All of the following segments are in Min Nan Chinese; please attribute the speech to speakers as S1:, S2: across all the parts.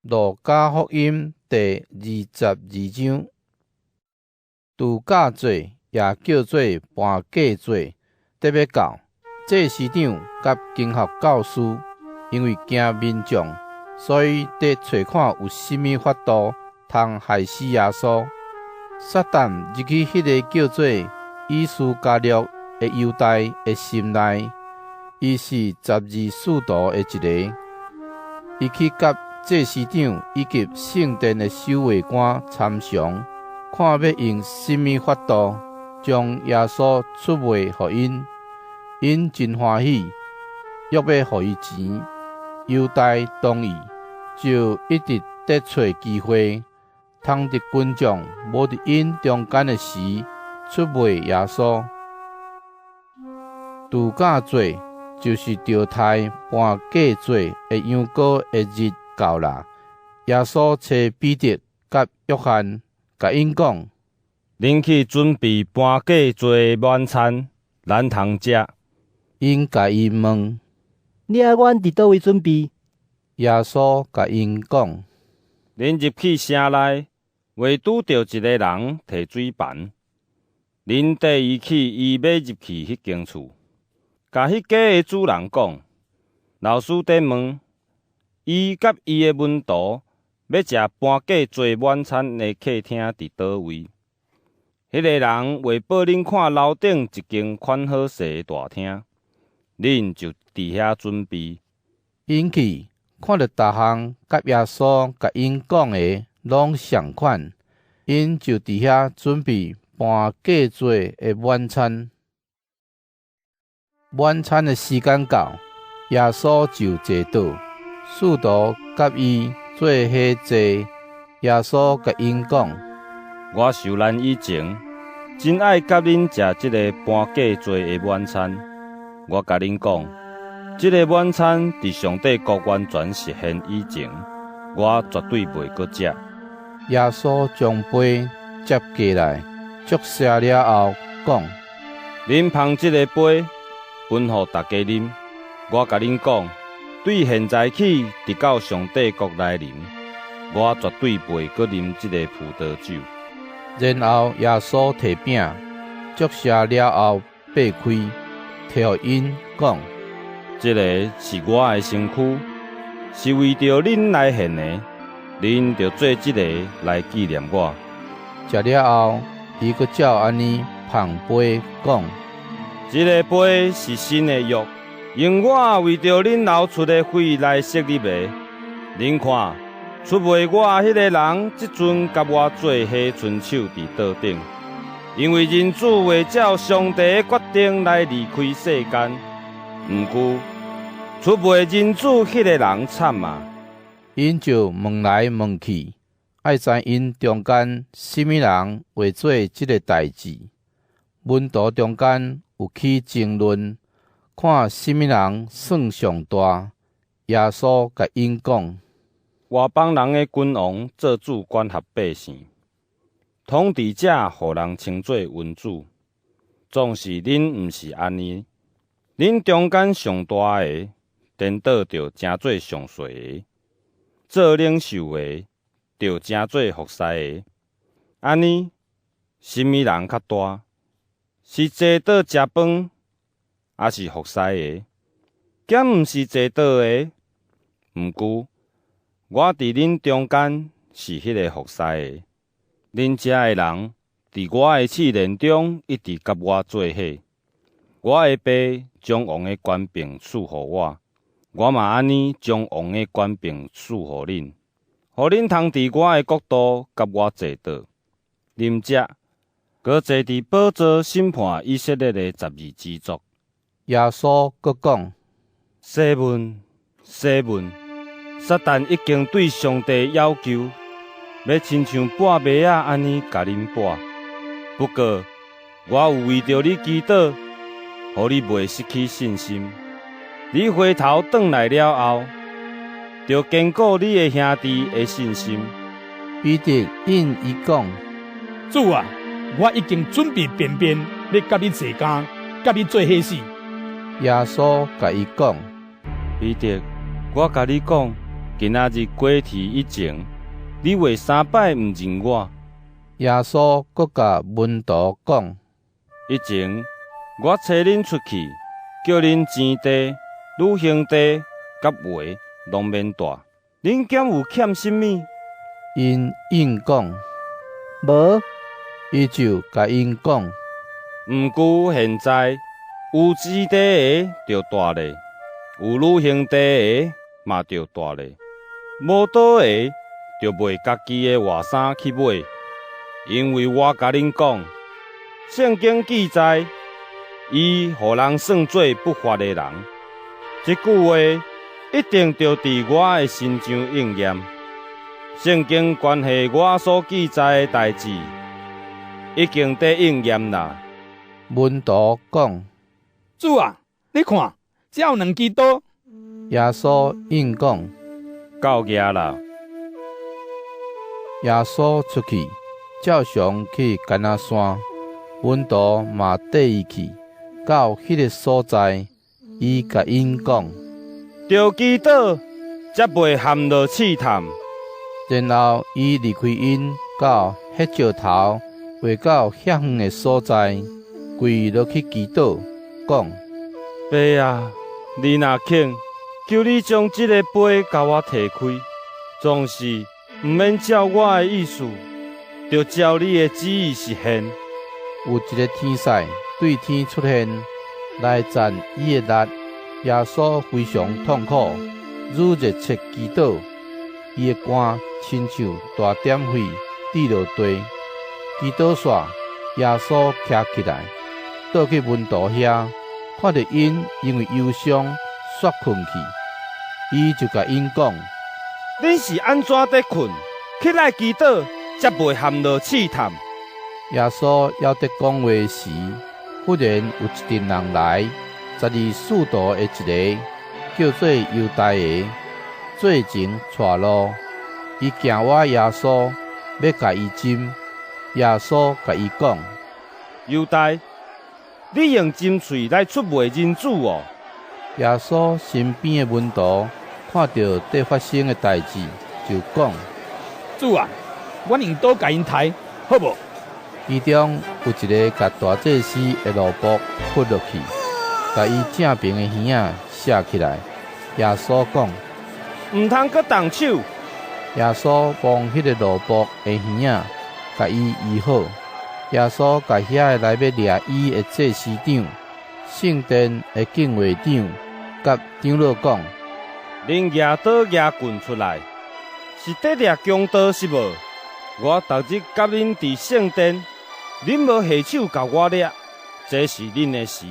S1: 路加福音第22章，度假節也叫做盤過節，得欲到，祭司長佮經學教師因為驚民眾，所以佇揣看有啥物法度通害死耶穌。撒旦入去彼个叫做伊斯加略的猶大的心內，伊是十二使徒的一个。伊去佮祭司長以及聖殿的守衛官參詳，看欲用啥物法度將耶穌出賣予𪜶。𪜶真歡喜，約欲予伊錢。猶大同意，就一直佇揣機會，通佇群眾無佇𪜶中間的時出賣耶穌。度假節就是著刣盤過節的羊羔的日到啦。耶穌揣彼得佮約翰，共𪜶講：
S2: 恁去準備盤過節的晚餐，咱通食。
S1: 𪜶共伊問：
S3: 你愛阮佇佗位準備？
S1: 耶穌共𪜶講：
S2: 恁入去城內，會拄著一个人提水盤，恁綴伊去伊欲入去彼間厝，共彼家的主人講：老師佇問，伊佮伊的門徒欲食盤過節晚餐的客廳佇佗位？彼个人會報恁看樓頂一間款好勢的大廳，恁就佇遐準備。
S1: 𪜶去看著逐項佮耶穌共𪜶講的攏仝款，𪜶就佇遐準備盤過節的晚餐。晚餐的時間到，耶穌就坐倒，使徒佮伊做伙坐。耶穌共𪜶講：
S2: 我受難以前，真愛佮恁食這个盤過節的晚餐。我共恁講，這个晚餐佇上帝國完全實現以前，我絕對袂閣食。
S1: 耶穌將杯接過來，祝謝了後，講：
S2: 恁捧這个杯，分予逐家啉。我共恁講，對現在起，直到上帝國來臨，我絕對袂閣啉這个葡萄酒。
S1: 然後耶穌提餅，祝謝了後，擘開，提予𪜶講：
S2: 這个是我的身軀，是為著恁來獻的，恁著做這个來紀念我。
S1: 食了後，伊閣照按呢捧杯講：
S2: 這个杯是新的約，用我為著恁流出的血來設立的。恁看，出賣我彼个人，這陣佮我做伙伸手佇桌頂。因為人子會照上帝的決定來離開世間，毋過出賣人子彼个人慘啊！𪜶
S1: 就問來問去，愛知𪜶中間啥物人會做這个代誌。門徒中間有起爭論，看啥物人算上大。耶穌共𪜶講：
S2: 外邦人的君王做主管轄百姓，統治者予人稱做恩主。總是恁毋是按呢，恁中間上大的，顛倒著成做上細的；做領袖的，著成做服侍的。按呢，啥物人較大？是坐桌食飯，抑是服侍的？敢毋是坐桌的？毋過，我佇恁中間是彼个服侍的。恁遮的人，佇我的試煉中一直佮我做伙。我的爸將王的權柄賜予我，我嘛按呢將王的權柄賜予恁，予恁通佇我的國度佮我坐桌，啉食，閣坐佇寶座審判以色列的十二支族。
S1: 耶穌閣講：
S2: 西門，西門，撒旦已經對上帝要求，欲親像掰麥仔按呢共恁掰。不過，我有為著你祈禱，予你袂失去信心。你回頭轉來了後，著堅固你的兄弟的信心。
S1: 彼得應伊講：
S4: 主啊，我已經準備便便，欲佮你坐監，佮你做伙死。
S1: 耶穌共伊講：
S2: 彼得，我共你講，今仔日雞啼以前，你會三擺毋認我。
S1: 耶穌閣共門徒講：
S2: 以前我差恁出去，叫恁錢袋、旅行袋佮鞋攏免帶，恁敢有欠啥物？𪜶
S1: 應講：
S3: 無。
S1: 伊就共𪜶講：
S2: 毋過現在有錢袋的著帶咧，有旅行袋的嘛著帶咧，無刀的著賣家己的外衫去買。因為我共恁講，聖經記載，伊予人算做不法的人，這句話一定著佇我的身上應驗。聖經關係我所記載的代誌，已經佇應驗啦。
S1: 門徒講：
S4: 主啊，你看，遮有兩支刀。
S1: 耶穌應講：
S2: 夠額啦。
S1: 耶穌出去，照常去橄欖山，門徒嘛綴伊去。到彼个所在，伊共𪜶講：
S2: 著祈禱，才袂陷落試探。
S1: 然後伊離開𪜶，到彼石頭劃到遐遠的所在，跪落去祈禱，講：
S2: 爸啊，你若肯，求你將這个杯共我提開，總是毋免照我的意思，著照你的旨意實現。
S1: 有一个天使對天出現，來讚伊的力。耶穌非常痛苦，愈熱切祈禱，伊的汗親像大點血滴落地。祈禱煞，耶穌徛起來，倒去門徒遐，看著𪜶因為憂傷煞睏去，伊就共𪜶講：
S2: 恁是按怎佇睏？起來祈禱，才袂陷落試探。
S1: 耶穌猶佇講話時，忽然有一陣人來，十二使徒的一个，叫做猶大的，做前帶路。伊行倚耶穌，欲共伊斟。耶穌共伊講：
S2: 猶大，你用斟喙來出賣人子哦？
S1: 耶穌身邊的門徒看著佇發生的代誌，就講：
S4: 主啊，阮用刀共𪜶刣，好無？
S1: 其中有一个共大祭司的奴僕拂落去，共伊正爿的耳仔卸起來。耶穌講：
S2: 毋通閣動手。
S1: 耶穌摸彼个奴僕的耳仔，共伊醫好。耶穌共遐个來欲掠伊的祭司長、聖殿的警衛長佮長老講：
S2: 恁舉刀舉棍出來，是佇掠強盜是無？我逐日佮恁佇聖殿，恁無下手共我掠，這是恁的時，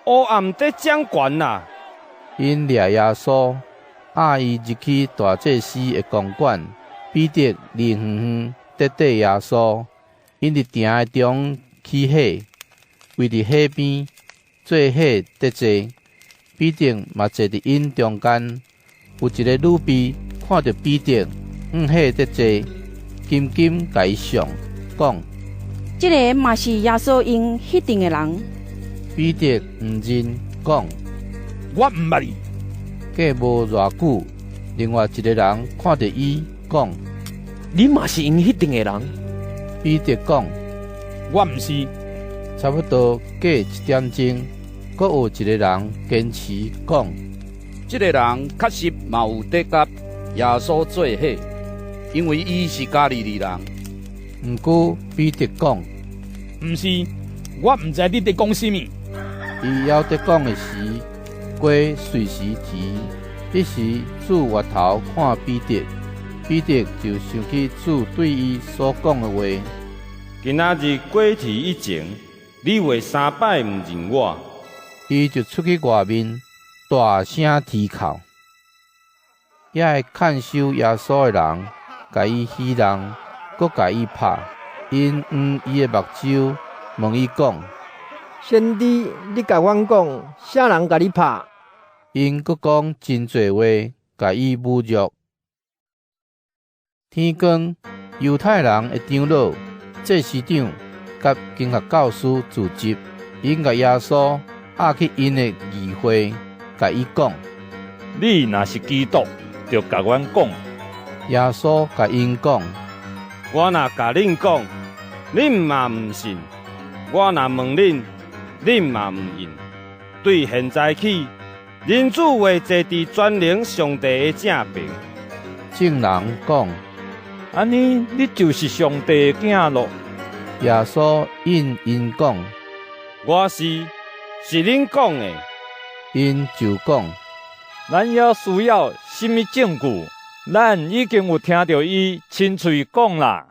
S2: 黑暗佇掌權啦。
S1: 𪜶掠耶穌，押伊入去大祭司的公館。彼得離遠遠佇綴耶穌。𪜶佇埕的中起火，圍佇火邊做伙佇坐。彼得嘛坐佇𪜶中間。有一个女婢看著彼得向火佇坐，緊緊共伊相，講：
S5: 這个嘛是耶穌𪜶彼陣的人。
S1: 彼得毋認，講：
S4: 我毋捌伊。
S1: 過無偌久，另外一个人看著伊，講：
S6: 你嘛是𪜶彼陣的人。
S1: 彼得講：
S4: 我毋是。
S1: 差不多過一點鐘，閣有一个人堅持講：
S7: 這个人確實嘛有佇佮耶穌做伙，因為伊是加利利人。
S1: 毋過彼得講：
S4: 毋是，我毋知你佇講啥物。
S1: 伊猶佇講的時，雞隨時啼。彼時主回頭看彼得，彼得就想起主對伊所講的話：
S2: 今仔日雞啼以前，你會三擺毋認我。
S1: 伊就出去外面，大聲啼哭。遐个看守耶穌的人，共伊戲弄，閣共伊拍。𪜶掩伊的目睭，問伊講：
S3: 先知，你共阮講，啥人共你拍？𪜶
S1: 閣講真濟話，共伊侮辱。天光，猶太人的長老、祭司長佮經學教師聚集，𪜶共耶穌押去𪜶的議會，共伊講：
S8: 你若是基督，著共阮講。
S1: 耶穌共𪜶講：
S2: 我若共恁講，恁嘛毋信；我若問恁，恁嘛毋應。對現在起，人子會坐佇全能上帝的正爿。
S1: 眾人講：
S8: 按呢，你就是上帝的囝囉？
S1: 耶穌應𪜶講：
S2: 我是，是恁講的。
S1: 𪜶就講：
S8: 咱猶需要啥物證據？咱已經有聽著伊親喙講啦。